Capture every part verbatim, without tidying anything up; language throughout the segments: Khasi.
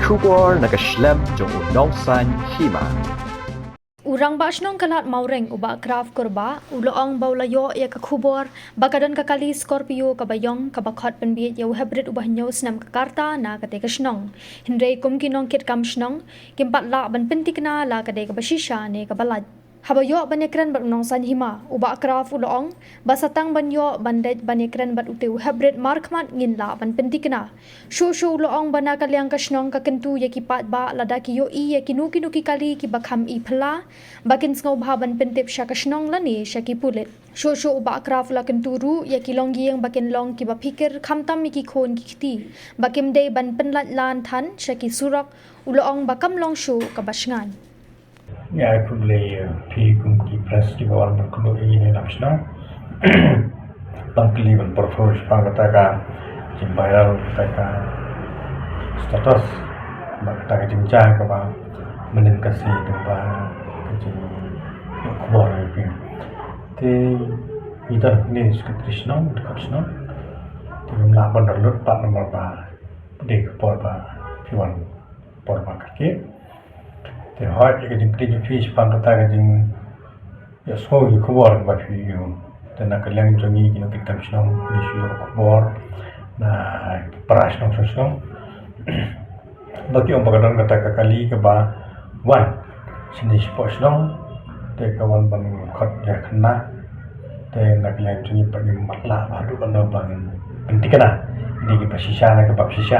Khubor na ka shlem jong u Nongsaiñ Hima. U Rangbah Shnong ka Lad Mawreng, u Bah Kraft Kurbah, u la ong ba u la ïoh ïa ka khubor ba ka don ka kali Scorpio kaba ïong kaba khot pynbieit ïa u heprit uba hynñiew snem ka rta na katei ka shnong. Hynrei kum ki nongkitkam shnong, kim pat lah ban pynthikna la ka dei kaba shisha ne kaba lait. Haba ïoh ban ïakren bad u Nongsaiñ Hima, u Bah Kraft u la ong ba sa tang ban ïoh ban dei ban ïakren bad utei u heprit markhmat ngin lah ban pynthikna. Shuh shuh u la ong ba na ka liang ka shnong ka kyntu ïa ki paidbah lada ki ïohi ïa kino kino ki kali kiba kham i phylla, ba kin sngewbha ban pyntip sha ka shnong lane sha ki pulit. Shuh shuh u Bah Kraft u la kyntu ruh ïa ki longïing ba kin long kiba phikir khamtam ïa ki khun ki kti, ba kim dei ban pynlait lan than sha ki surok. U la ong ba kam long shuh kaba shngaiñ. Ïa, khublei ïa phi kum ki press kiba wan ban kynduh ïa ine i lam shnong. Tang kali ban por por shaphang kata ka jingviral kata ka status bad kata ka jingjia kaba mynnin ka sngi, kaba ka jingïoh khubor ïa phi. Te ngi don hangne secretary shnong, dkhot shnong. Te ngim lah ban da lut pat namar ba dei ka por ba phi wan por ba kyrkieh. Te hooid, ïa ka jingkylli jong phi shaphang kata ka jingïohsngew ïa ka khubor kaba phi ïoh. Te na ka liang jong ngi ki nongkitkam shnong ngi shu ïoh khubor na ki para shnong shnong shnong ba ki ong ba ka don kata ka kali kaba wan shane shapoh shnong, te ka wan ban khot ïa khynnah. Te na ka liang jong ngi pat ngim pat lah haduh katno ba ngin pynthikna ine kiba shisha ne kiba bym shisha.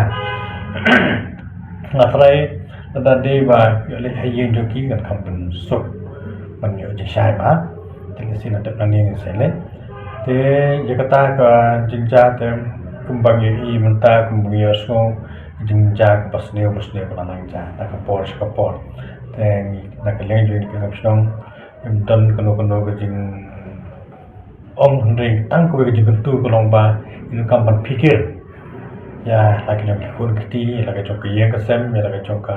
Nga trai lada dei ba ïoh leit ha ïing jong ki ngan kham pynsuk ban ïoh jingshai bha. Te lehse nadep nangne ngin sa leit. Te ïa kata ka jingjia te kumba ngi ïohi mynta, kumba ngi ïohsngew, ka jingjia kaba sniew ba sniew ka la nang jia na ka por sha ka por. Te ngi na ka liang jong ngi ki nongkitkam shnong ngim don kano kano ka jing ong, hynrei tang kawei ka jingkyntu ka long ba ngin ym kam ban phikir ïa la ka jong ki khun ki kti, ïa la ka jong ka ïing ka sem, ïa la ka jong ka,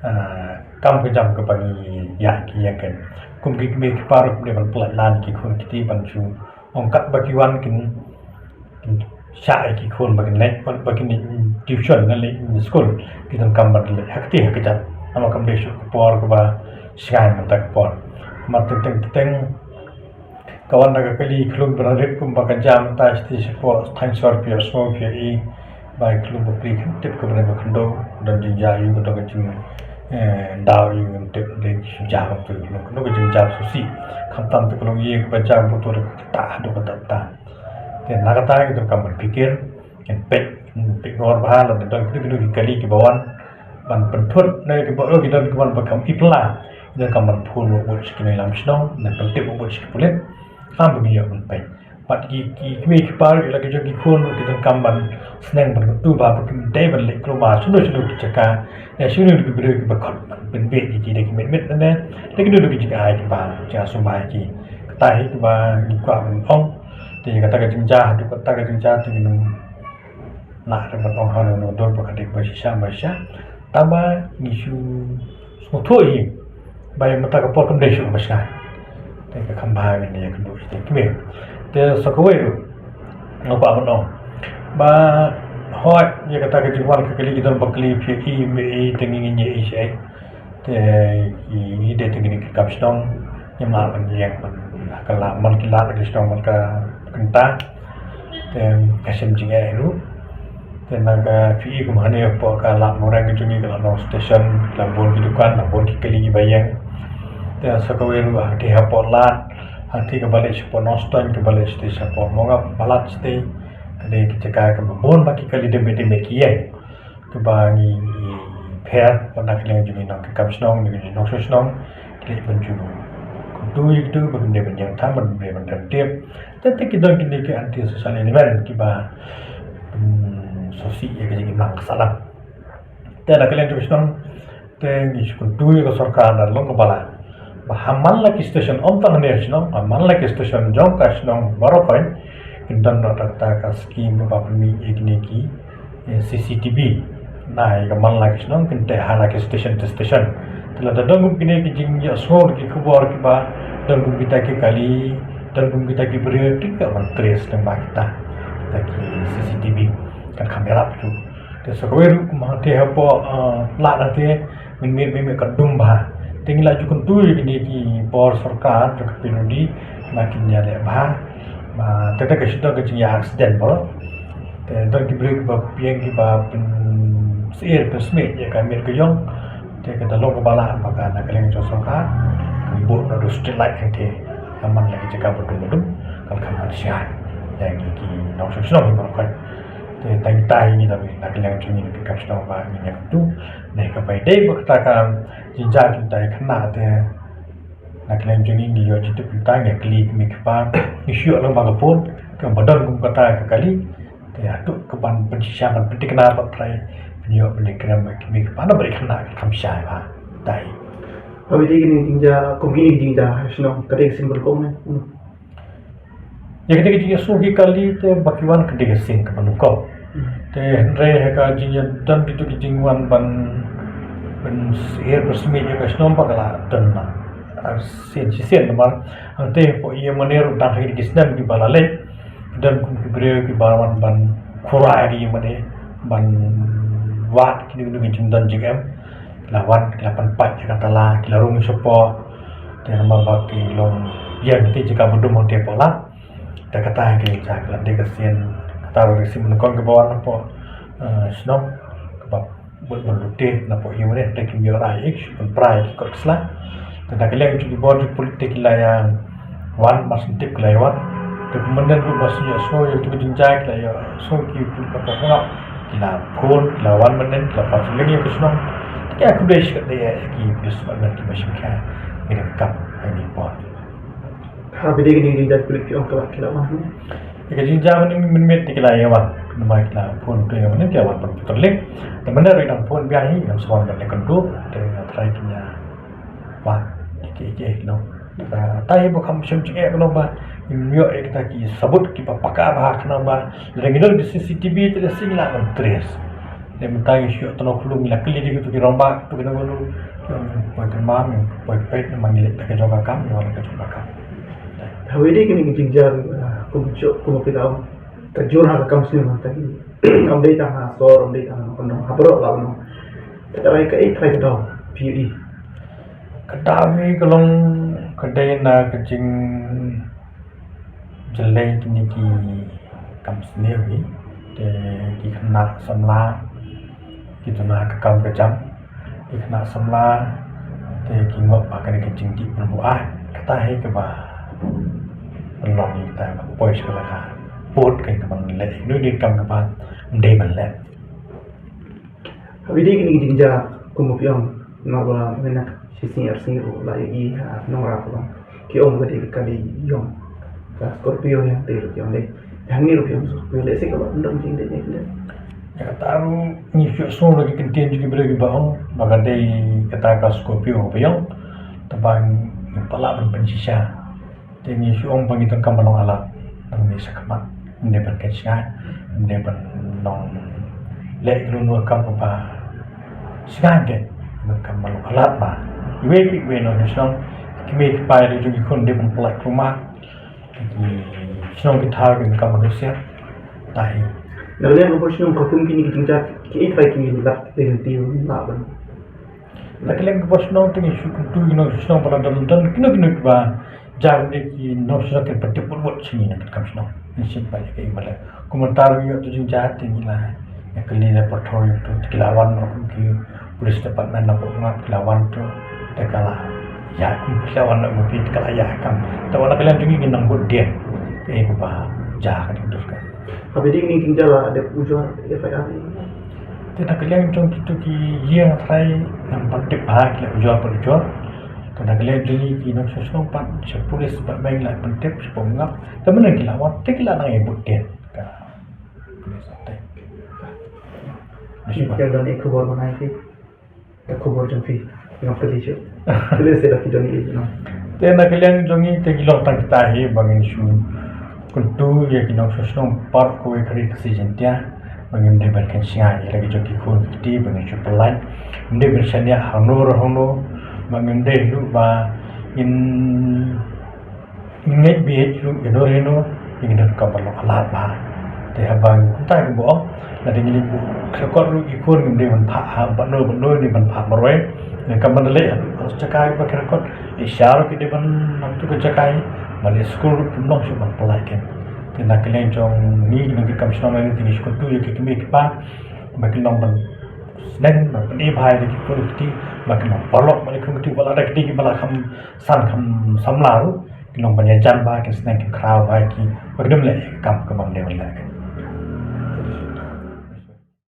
ah, kam ka jam kaba ngi ïa ki ïeng kein. Kum ki kmie ki para ruh ym dei ban pyllait lan ki khun ki kti ban shu ong katba ki wan kin, kin shah ïa ki khun ba kin leit, ba kin leit tuition ne leit skul. Ki donkam ban leit ha kti ha kjat. Namar kam dei shuh ka por kaba shngaiñ mynta ka por. Namar teng teng teng ka wan da ka kali khlum ba rit kumba ka jia mynta shisha shapoh thaiñ sor, phi ïohsngew phi ïohi ba khlum bapli, kim tip ka bneng ka khyndew, ka don jingjia aiu, ka don ka jing, eh, daw aiu, ngim tip, dei jingjia kumta khlum, ka don ka jingjia shisha. Khamtam te ka longïing kaba jia kumta, da kata haduh katta katta. Te na kata ngi donkam ban phikir, ngin peit, ngin peit ngor bha lada don kino kino ki kali kiba wan ban pynthut ne kiba, oh, ki don kiba wan ba kham i phylla, ngi donkam ban phone bud sha kine i lam shnong ne pyntip bud sha ki pulit. Khnang ba ngin ïoh ban peit. Bad ki, ki kmie ki para, ïa la ki jong ki khun, ki donkam ban sneng ban kyntu bha ba kim dei ban leit klumar shano shano ki jaka ne shano shano ki briew kiba khot ban pynbieit ïa ki da ki miet miet ne da kino kino ki jingai kiba jingai sumar ïa ki. Kata hi kaba ngi kwah ban ong. Te ïa kata ka jingjia, haduh kata ka jingjia te ngin ym lah ban ong hano hano dur ba ka dei kaba shisha ba shisha. Tangba ngi shu sngewthuh hi ba ïa mynta ka por kam dei shuh kaba shngaiñ. Te ka kham bha ngin ïa kynduh ïa ki kmie. Te sa kawei ruh nga kwah ban ong ba hooid, ïa kata ka jingwan ka kali, ki don ba kylli phi ïohi, me ïohi, te ngi ngin ïohi shaei. Te i dei tang kine ki kam shnong, ngim lah ban ïeng ban ha ka la, man ki lad ki shnong man ka kynta. Te ka shem jingeh ruh. Te na ka phi i kum hangne hapoh ka Lad Mawreng ka jong ngi, ka la long station, la bun ki dukan, la bun ki kali kiba ïeng. Te sa kawei ruh ha kti hapoh Lad, ha kti kaba leit shapoh Nongstoiñ, kaba leit shatei shapoh Mawngap, ba lad shatei. Ka dei ki jaka kaba bun ba ki kali dei dei ki ïeng. Kaba ngi, ngi pher, bad na ka liang jong ngi nongkitkam shnong, ngi nongshong shnong, ki leit ban ju kyntu ïa kito ba kim dei ban ïeng than, ban dei ban than tip. Te, te ki don kine ki anti social element kiba, hmm, sngewsih ïa ka jingim lang ka sahlang. Te na ka liang jong shnong, te ngi shu kyntu ïa ka sorkar na long kaba la ba ha man la ki station, ym tang hangne shnong, ha man la ki station jong ka shnong baroh khoit, kin don noh kata ka skim ba pynmih ïa kine ki, eh, C C T V. Na ïa ka man la ki shnong kin teh ha la ki station te station. Te lada don kum kine ki jingïohsngew ki khubor kiba don kum kita ki kali, don kum kita ki briew, te ka ban trace lyngba kita, kita ki C C T V. Kan kham ïarap shuh. Sa kawei ruh kum hangte hapoh, eh, Lad hangte mynmiet mynmiet ka dum bha. Te ngi la ju kyntu ïa kine ki bor sorkar jong ka P W D ba kin ïaleh bha. Ba te te ka shu don ka jingïa accident bha. Te don ki briew kiba pynïeng kiba pynsyier pynsmiej ïa ka miet ka ïong. Te ka da long kaba lah ba ka na ka liang jong sorkar kan buh noh da u street light hangte. Ka man la ki jaka ba dum ba dum kan kham ban shai ïa ngi ki nongshong shnong baroh khoit. Te tang tai ngi da na ka liang jong ngi na ka kam shnong ba ngi ïa kyntu ne ka bai dei ba kata ka jingjia jong tai khynnah te. Na ka liang jong ngi ngi ïoh jingtip kumta ngi kylli ki mei ki pa ngi shu ïoh lang ba ka phone ka ba don kum kata ka kali. Te haduh ka ban pynshisha ban pynthikna ba trai pynïoh pynïoh krem ki mei ki pa na ba dei khynnah ka kham shai ba tai. Haba dei kine ki jingjia kum kine ki jingjia ha shnong ka dei ka sien ba nyngkong ne? Ïa ka dei ka jingïasnoh ki kali te ba ki wan ka dei ka sien kaba nyngkong. Te hynrei ha ka jingïadon kito ki jingwan ban ban syier ban smiej ïa ka shnong ba ka la don na sien shisien namar hangte hapoh ïing mane ruh dang ha kine ki snem kiba la leit. Don kum ki briew kiba wan ban khura ïa ki ïing mane ban wad kine kine ki jingdon jingem. Ki la wan ki la pynpait ïa ka tala ki la rung shapoh. Te namar ba ki long ïa kite jaka ba dum hangte hapoh Lad. Te kata ka jaka ka la dei ka sien kata ba ka sien nyngkong kaba wan hapoh, eh, shnong kaba bun bun lute napoh ïing mane te kim ïoh rai ik shu pynpra ïa ki kot ki sla. Te na ka liang jong ki bor jong ki pulit te ki la ïa wan mar shen tip ki la ïa wan. Te kumne ruh mar shen ïohsngew ïa kito ki jingjia ki la ïohsngew ki pulit napoh Hungap ki la phone ki la wan mynne ki la patrolling ïa ka shnong. Te ki ïa khublei shikatdei ïa ki police department kiba shim khia ïa ka kam ha kine ki por. Haba dei kine ki jingjia pulit phi ong ka la ki la wan hangne? Ïa ka jingjia mynne mynmiet te ki la ïa wan. Namar ki la phone to ïa mynne ki la wan ban patrolling. Te mynne ruh nang phone biang hi ngam sngewbha ban leh kynduh te nga trai ki ïa wan. Ïa ki ïa ki no. Te hi ba kham shem jingeh ka long ba ngim ïoh ïa kita ki sabut kiba paka bha khnang ba lada ngi don ki C C T V te lehse ngi lah ban trace. Te mynta ngi shu ïoh tnok khulung ngi la kylli da kito ki rangbah kito ki nongwei ruh. Poi kynmaw ngi poi peit namar ngi leit da ka jong ka kam ngi wan da ka jong ka kam. Hawei dei kine ki jingjia, ah, kum jong kum phi la ong ka jur ha ka kam sniew mynta ki. Kam dei tang ha sor kam dei tang ha nongkyndong ha baroh la nong. Te ka dei kaei trai ka daw phi ïohi? Ka daw hi ka long ka dei na ka jing jyllei kine ki kam sniew hi. Te ki khynnah samla ki duna ka kam ka jam. Ki khynnah samla te ki ngop ba kane ka jingdih pynbuaid kata hi kaba pynlong ïa kata ban poi sha kata ka pud ka ban leh ïa kane ka kam kaba ym dei ban leh. Haba dei kine ki jingjia kum ba phi ong namar ba mynne shisngi arsngi ruh la ïohi ha nongrep ba ki ong ba dei ka kali ïong ka Scorpio ïa te ruh ki ong dei. Hangne ruh ki ong Scorpio lehse ka ba ym don jingdei ne. Ïa kata ruh ngi shu sngew la ki kyntien jong ki briew kiba ong ba ka dei kata ka Scorpio kaba ïong. Te ba ngim pat lah ban pynshisha. Te ngi shu ong ba ngi donkam ban long alert. Nang ngi shakhmat. Ym dei ban kynshai. Ym dei ban long leh khlem ruh kam kaba shisha. Ngi donkam ban long alert ba iwei pa iwei na ngi shnong ki mei ki pa ïa la jong ki khun ym dei ban pynlait kulmar. Ki shnong ki thaw ki donkam ban husiar. Tahi. Na ka liang ka bor shnong ka kum kine ki jingjia kiei trai ki lad lynti lah ban. Na ka liang ka bor shnong te ngi shu kyntu ïa ki nongshong shnong ba la don don kino kino kiba jia ne ki nongshong shnong kin pyntip bud bud sha ngi na ka kam shnong. Ngi shim pat ïa kaei ba leh. Kumta ruh ïoh tu jingjia te ngi la ïa kylli la patrol ïa tu te ki la wan noh kum ki police department na pok ngap ki la wan tu te ka la ïa kum ki la wan noh kum ki te ka la ïa kam. Te wan na ka liang jong ngi ngi nang bud dien kaei kaba jia ka ding dur ka. Haba dei kine ki jingjia la dep ujor F I R? Te na ka liang jong kito ki ïing trai nang pat dep ha ki la ujor pat ujor. Te na ka liang jong ngi ki nongshong shnong pat sha police pat bang la pyntip sha pok ngap. Te mynne ki la wan te ki la nang ïa bud dien ka police te. Ni shu ba. Ki don ïa khubor ba nai phi. Ka khubor jong phi ngam kylli shuh. Kylli se da phi don ïa no. Te na ka liang jong ngi te ki long tang kita hi ba ngin shu kyntu ïa ki nongshong shnong baroh kawei ka ri ka Khasi Jaiñtia ba ngim dei ban kynshai ïa la ki jong ki khun ki kti ba ngin shu pynlait. Ngim dei ban shaniah hangno re hangno ba ngim dei ruh ba ngin ngeit bieit ruh ïa no ïa no ïa ngi donkam ban long alert bha. Te haba kumta kumba ong Dei ngi leit buh record ruh ki khun kim dei ban phah ha bad no bad no, dei ban phah marwei. Ngan kam ban leh ha jaka ba ki record. I shah ruh ki dei ban nang tu ka jaka i. Ba leh skul ruh kim long shuh ban pynlait ken. Te na ka liang jong ngi nang ki kam shnong ngi te ngi shu kyntu ïa ki kmie ki kpa ba ki long ban sneng ban pyni bha ïa ki khun ki kti, ba ki long paralok ba ki khun ki kti, ba la da ki kti ki ba la kham san kham samla ruh ki long ban ïajan bha, ki sneng ki khraw bha ki ba ki dum leh kam ka ban dei ban leh.